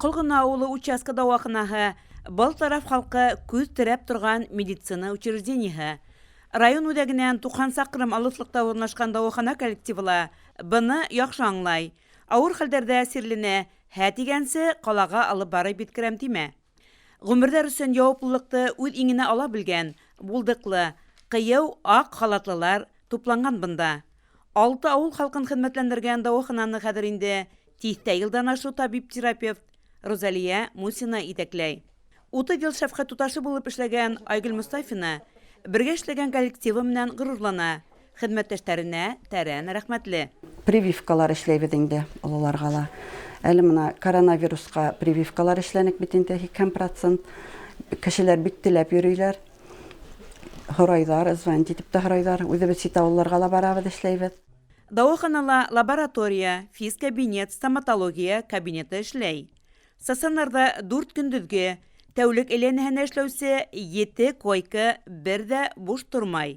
Ҡолғона ауылы участка дауаханаһы был тараф халҡы күҙ терәп торған медицина учреждениеһы. Район үҙәгенән 90 саҡрым алыҫлыҡта урынлашҡан дауахана коллективы ла быны яҡшы аңлай. Ауыр хәлдәрҙә сирлене һә тигәнсе ҡалаға алып барып еткерәм тимә. Ғүмерҙәр өсөн яуаплылыҡты үҙ иңенә ала белгән, булдыҡлы, ҡыйыу аҡ халатлылар тупланған бында. Алты ауыл халҡын хеҙмәтләндергән дауахананы хәҙер инде тиҫтә йылдан ашыу табип-терапевт Рузалия Мусина етәкләй. 30 йыл шәфҡәт туташы булып эшләгән Айгөл Мостафина бергә эшләгән коллективы менән ғорурлана, хеҙмәттәштәренә тәрән рәхмәтле. Прививкалар эшләйбеҙ инде ололарға ла. Әле мына коронавирусҡа прививкалар эшләнек бит инде 80%. Кешеләр бик теләп йөрөйләр. Һорайҙар, звонить итеп тә һорайҙар. Үҙебеҙ сит ауылларға ла барабыҙ, эшләйбеҙ. Дауаханала лаборатория, физкабинет, стоматология кабинеты эшләй. Стационарҙа дүрт көндөҙгө, тәүлек әйләнәһенә эшләүсе ете койка бер ҙә буш тормай.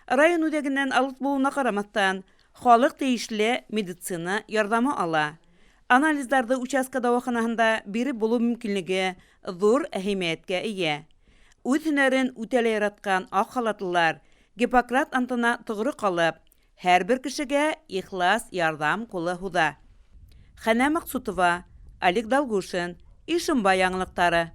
Район үҙәгенән алыҫ булыуына ҡарамаҫтан, халыҡ тейешле медицина ярҙамы ала. Анализдарҙы участка дауаханаһында биреп булыу мөмкинлеге ҙур әһәмиәткә эйә. Үҙ һөнәрен үтә лә яратҡан аҡ халатлылар Гиппократ антына тоғро ҡалып, һәр бер кешегә ихлас ярҙам ҡулы һуҙа. Хәнә Маҡсутова, Олег Долгушин, Ишембай яңылыҡтары.